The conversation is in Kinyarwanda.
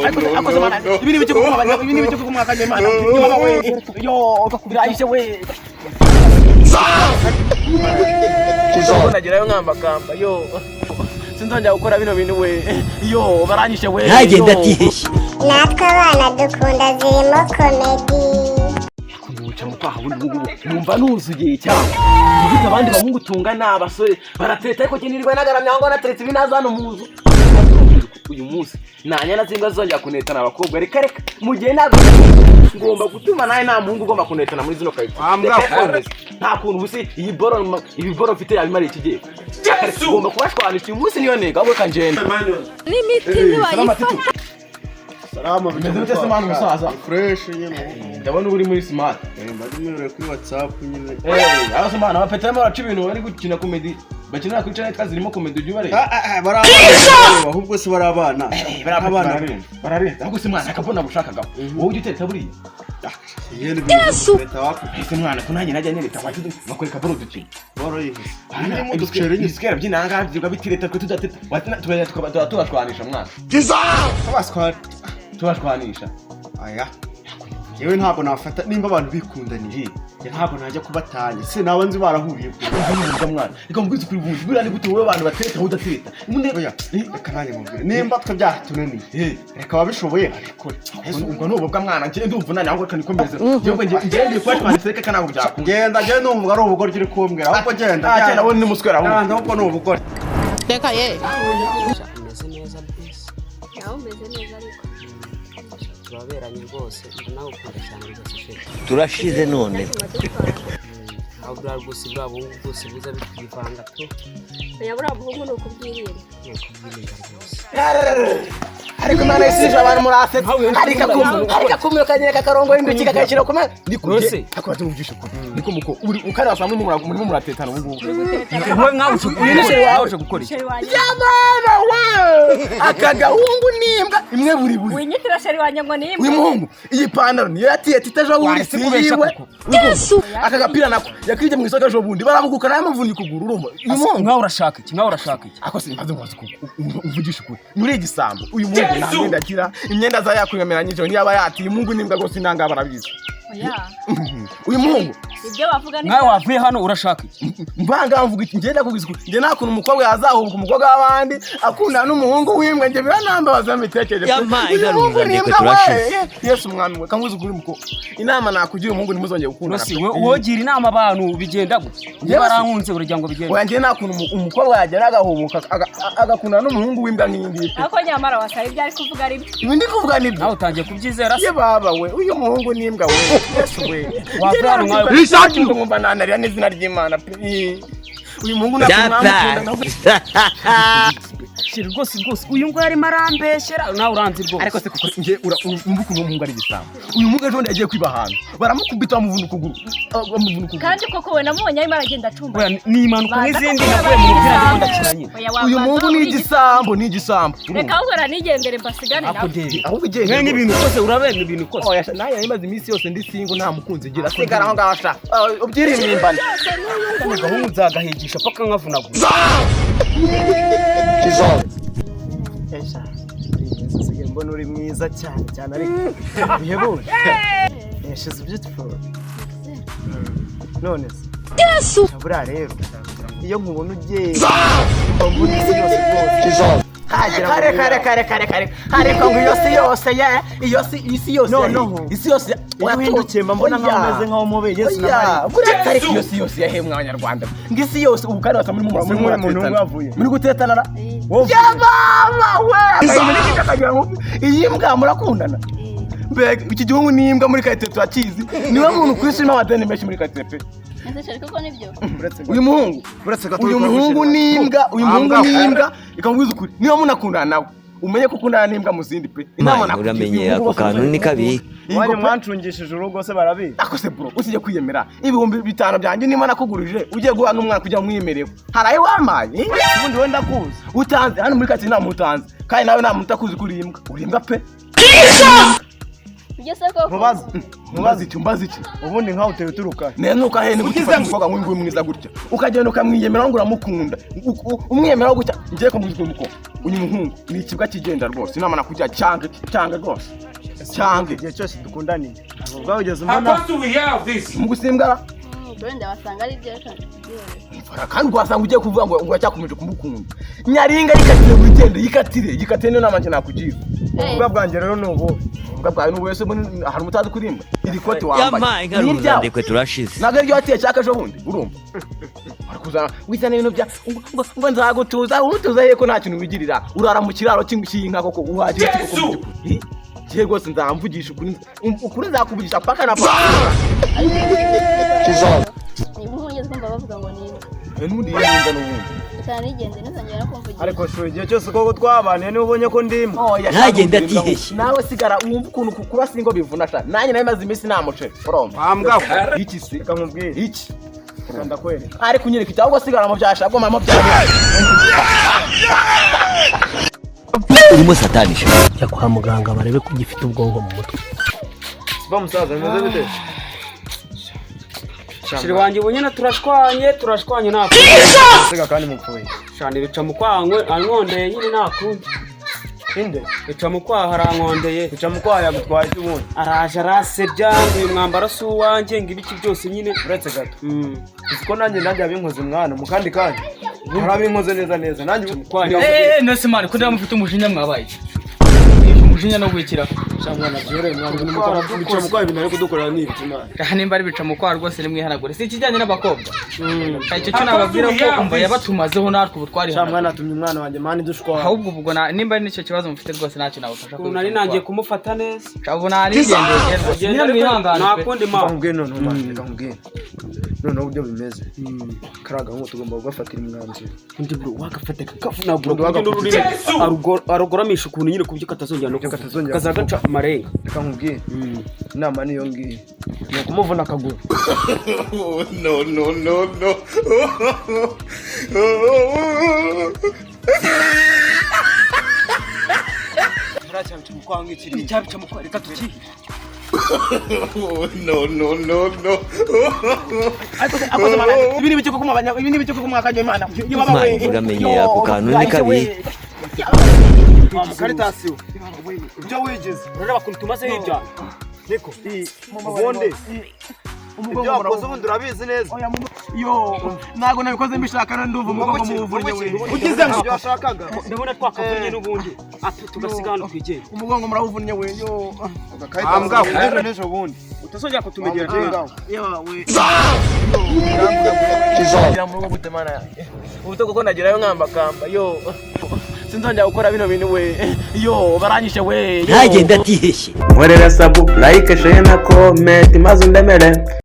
Ariko mana, ibi ni ibiki kuko ibi ni ibiki kuko mwakanye mana? Mama we, yo, birahise we. Nagerayo nkambakamba, yo, sinzongera gukora bino bintu we. Yo, baranyishe we. Ntagende Yo. atiheshye. Natwe abana dukunda zirimo comedy. Kunuca mu kwaha ubundi ngubu numva nuzuye, cyangwa ufite abandi bahungu tungana, abasore barateta, ariko njye nirirwa nagaramye aho ngaho nateretse ibinaza hano mu nzu. Uyu munsi nta nyana z'imbwa zizongera kunetana abakobwa. Reka reka, mu gihe ntabwo ngomba gutuma nawe nta muhungu ugomba kunetana muri zino karitsiye. Reka reka, nta kuntu ubusi iyi boro, ibi boro mfite yabimariye ikigiye ngomba kubashwanisha uyu munsi, niyo ntego. Ahubwo reka ngende. N'imiti ntibayifata. Salama. Bimeze bite se mwana, umusaza? Fresh nyine. Ndabona uri muri smart. Mba nimerewe kuri WhatsApp nyine. Eh, aho se mwana, abapeta barimo baraca ibintu, bari gukina comedy, bakinira kuri channel zirimo comedy, ujya ubareba? Bari abana, ahubwo se bari abana. Abana bararenze. Ahubwo se mwana, akabona gushakagaho wowe ujya utereta buriya? Yesu. Leta wapi? Ese mwana, ko nanjye najya nyereta, wajya bakwereka boro dukina? Boro yihuse. Irimo uduceri nyine. Ibisikera by'inanga byirwa bitireta, twe tudateta, tugajya tukaba tubashwanisha mwana. Abaswara. Tubashwanisha. Aya. Yewe, ntabwo nafata nimba abantu bikundaniye. Njye ntabwo najya kubatanya. Se naba nzi barahuriye kure. Ubundi mwana, reka nkubwize ukuri, ubundi buriya ni gute wowe abantu batereta wowe udatereta? Ubundi Oya, reka nanjye mubwire. Nimba twe byatunaniye. Reka ababishoboye babikore. Ese ubwo ni ububwa mwana? Njye ndumva unaniwe, ahubwo reka nikomeze. Njyewe njye ngiye kubashwanisha, reka ntabwo byakunda. Genda, genda, numva ari ubugoryi uri kumbwira. Ahubwo genda. Ah, cyane, wowe ni muswera ahubwo. Genda, ahubwo ni ubugoryi. Reka ye. Umeze neza rwose. Nawe umeze neza ariko. Turaberanye rwose, ndanagukunda cyane rwose, chéri. Turashize none. Aho buriya rwose, buriya buhungu bwose buza bitwivanga tu. Oya, buriya buhungu ni ukubyirinda. Ni ukubyirinda rwose. Ariko Imana isije abantu murasetsa, ariko akumiro kanyereka akarongo y'intoki kakayishyira ku meza niko. Rwose. Ariko batumvise ukuri, niko muko uri ukari wasanga murimo muratetana ubu ngubu. Wowe mwawuje, Uyu ni chéri wawe? Mwawuje gukora iki? Chéri wanjye. Yamana we, aka gahungu n'imbwa imwe buri buri. Winyitira chéri wanjye ngo ni imbwa? Uyu muhungu iyi pantaro niyo yatiye tita ejo bundi. Waretse Si kubeshya yiwe. koko. Aka gapira nako yakibye mu isoko ejo bundi, baramuguka nawe amuvunye ukuguru. Urumva uyu muhungu? Mwawe urashaka iki? Mwawe urashaka iki? Ako simbaze ngo umvugishe ukuri, muri igisambo uyu muhungu nta myenda agira, imyenda aza yakwiyemeranyije niyo aba yatiye. Umuhungu n'imbwa rwose, inanga barabizi. Oya. Uyu muhungu. Ibyo bavuga ni Mwawe wavuye hano, urashaka iki? Mbanga mvuga iki? Ngenda kubwiza ukuri, njye nta kuntu umukobwa yazahubuka umukobwa w'abandi akundana n'umuhungu w'imbwa, njye biranambabaza mitekerereze. Yampaye Uyu muhungu ingaruka ni ndekwe, imbwa we. turashize. Yesu mwami we, kanguze ukuri muko, inama nakugira, umuhungu ntimuzongere gukundana. Rwose we wogira inama abantu, bigenda gute? Njyewe Niba arankunze, uragira ngo bigende? Oya, njye nta kuntu umukobwa yagera agahubuka agakundana n'umuhungu w'imbwa nk'iyi ngiyi pe. Ariko nyamara wasaba ibyo ari kuvuga ari byo. Ibi ndi kuvuga ni byo. Nawe utangiye kubyizera se? Ye baba we, uyu muhungu ni imbwa we, Yesu we. Wava hano nkawe. Nkumva nanarira n'izina ry'Imana pe. Uyu muhungu ntabwo Data. mwamukunda. Chéri, rwose rwose, uyu nguyu arimo arambeshyera, nawe uranzi rwose. Ariko se kuko nge umva ukuntu uwo muhungu ari igisambo. Uyu muhungu ejo bundi yagiye kwiba ahantu, baramukubita, bamuvuna ukuguru. Ah, bamuvuna ukuguru. Kandi koko we namubonye arimo aragenda acumba. Oya, ni impanuka Baza nk'izindi kukubwira nakuye mu mupira ndimo bari ndakina nyine. Oya, Uyu wabanza muhungu ni uri igisambo, ni igisambo. Reka ahubwo ranigendere mbasigane Ako nawe. ndebe. Ahubwo igende. Mwe n'ibintu ukoze, urabena ibintu ukoze. Oya sha, nawe yari iminsi yose ndi single, nta mukunzi ngira. Sigara aho ngaho sha. Ah, ubyiririmbane. Kano gahungu nzagahigisha paka nkavunagura. Esha, usigaye mbona uri mwiza cyane cyane, ariko bihebuje. Eh, she's beautiful. None se Yesu, buriya rero iyo nkubona ugenda mba mbona isi yose rwose. Kare kare kare kare kare, ariko ngo iyo si yose ye, iyo si isi yose. Noneho, isi yose. Iyo uhindukiye mba mbona nkaho umeze nkaho mubeye Yesu na Mariya. Buriya ariko iyo si yose yahemwe abanyarwanda, ngo isi yose ubu kandi basa muri Ese nk'uyu muntu wavuye? muri gutetana ra ya mama we, akagira n'igice akagira ngo iyi mbwa murakundana. Mbega iki gihugu ni imbwa muri karitsiye turakizi, niwe muntu ku isi urimo amadeni menshi muri karitsiye pe. Ese chéri, koko nibyo? Uyu muhungu, Uretse gato. uyu muhungu ni imbwa, uyu muhungu ni imbwa. Ikamubwiza ukuri, niba munakundana nawe umenye ko ukundana n'imbwa mu zindi pe. Inama Mwana, nakugira, uramenye uyu muhungu ako kantu bose ni kabi. Wanyu mwancungishije urugo se barabizi? Ako se bro, usijye kwiyemera, 5000 byanjye niba nakugurije ugiye guha n'umwana kugira ngo umwimereho, hari ayo wampaye? Ubundi wenda kuzi. Utanze hano muri karitsiye nta muntu utanze, kandi nawe nta muntu utakuzi ko uri imbwa, uri imbwa pe. Ibyo se koko? Nkubaze. Mbaze iki, mbaze iki? Ubundi nkawe uteye uturuka. Nenuka he? Ni gute ufata umukobwa nk'uyu nguyu mwiza gutya, ukagenda ukamwiyemeraho ngo uramukunda, umwiyemeraho gutya? Ngiye kumubwira uko uyu muhungu ni ikibwa kigenda rwose. Inama nakugira, cyange, cyange rwose, cyange. Igihe cyose dukundaniye, ubwo wigeze umbona Mu gusimbwa? Wenda wasanga ari ibyo, reka. Mfara, kandi wasanga ugiye kuvuga ngo uracyakomeje kumukunda. Nyaringa, yikatire, wigende, yikatire, yikatire, niyo nama njye nakugira. Ubwa bwanjye rero ni ubu. Ubwa bwawe n'ubu wese mbona hari umutazi kurimba iri kote wambaye Yampaye inka ni iryawe. ndekwe turashize. Ntabwo ariryo wateye cyaka ejo bundi, urumva bari kuzana wizana ibintu bya ngo nzagutuza, utuza he ko nta kintu wigirira? Urara mu kiraro cy'inka koko? Uhagira iki koko mu by'ukuri? Njye rwose nzamvugisha ukuri, ukuri nzakuvugisha paka na paka. Ni nk'ubu kumva bavuga ngo ni imbwa. N'ubundi yirinda n'ubundi. Cyane, nigenze ntuzongera no kumvugisha. Ariko shuri, igihe cyose koko twabaniye, niba ubonye ko ndimo Oya, Ntagende shaka atiheshye. Nawe sigara wumve ukuntu kuba single bivuna sha. Nanjye nawe maze iminsi namuce, urumva iki se? Reka nkubwire. Iki? Reka ndakwereka. Ari kunyereka iki? Ahubwo sigara mu byasha bwo mama bya. Urimo satanisha. Jya kwa muganga barebe ko ugifite ubwonko mu mutwe. Siba musaza, bimeze bite? Shiri wanjye, ubu nyine turashwanye, turashwanye nta Siga kandi mupfuye. Shana, bica mu kwaha, ankondeye nyine, nta kundi. Inde? Bica mu kwaha, arankondeye. Bica mu kwaha yagutwaye iki ubundi? Araje arasebya ngo uyu mwambaro si uwanjye, ngo ibiki byose nyine. Uretse gato. Mm. Uzi ko nanjye yabinkoze mwana mu kandi kanya harabinkoze neza neza nanjye. Kwaha. Eh, nese man, ko ndamufite umujinya, mwabaye iki? Umujinya no gwikira. Mwana byoroye mwana, bica mu kwaha ibintu ari kudukorera ni ibiki mwana? Aha nimba ari bica mu kwaha rwose, nimwihanagure. Si ikijyanye n'abakobwa. Icyo cyo nababwira ko umva yabatumazeho, natwe ubu twari Sha mwana, atumye umwana wanjye mani dushwana. Ahubwo ubwo nimba ari nicyo kibazo mufite rwose, ntacyo nabafasha. Ubu nari nangiye kumufata neza. Ubu narigendeye rwose. Nyine mwihangane Nta pe. kundi ma. Reka nkubwire noneho mwana, reka nkubwire noneho uburyo bimeze. Kariya gahungu tugomba kugafatira umwanzuro. Undi bro wagafata kakavunagura Undi ku buryo n'ururimi arugoramisha ukuntu nyine ku buryo katazongera no kuvuga. Katazongera Kazagaca amarenga. Reka nkubwire, inama niyo ngiyo, ni ukumuvuna akaguru. No, no, no, no. Icyabica mu kwaha, reka tukihe. No, no, no, no. Ariko se akoze mana, ibi ni ibiki koko mwabanya? Ibi ni ibiki koko mwakajya imana? Imana uramenye ako kantu ni kabi. Wa mukaritasi we, ibyo wigize! Urareba ukuntu tumazeho ibya. Niko ubundi ibyo wakoze ubundi urabizi neza. Yo, ntabwo nabikoze mbishaka, none ndumva umugongo muwuvunnye we. Ugize ngo ibyo washakaga. Ndabona twakavunnye n'ubundi. Ati tugasiga hano twigende. Umugongo murawuvunnye we, yo. Ejo n'ejo bundi Utazongera kutumenyera. Yewe, ngira mu rugo gute mana yanjye? Ubu koko nagerayo nkambakamba? Yo, sinzongera gukora bino bintu we. Yo, baranyishe we, yo. Ntagende atiheshye. Nkorera sub, like, share na comment, maze undemere.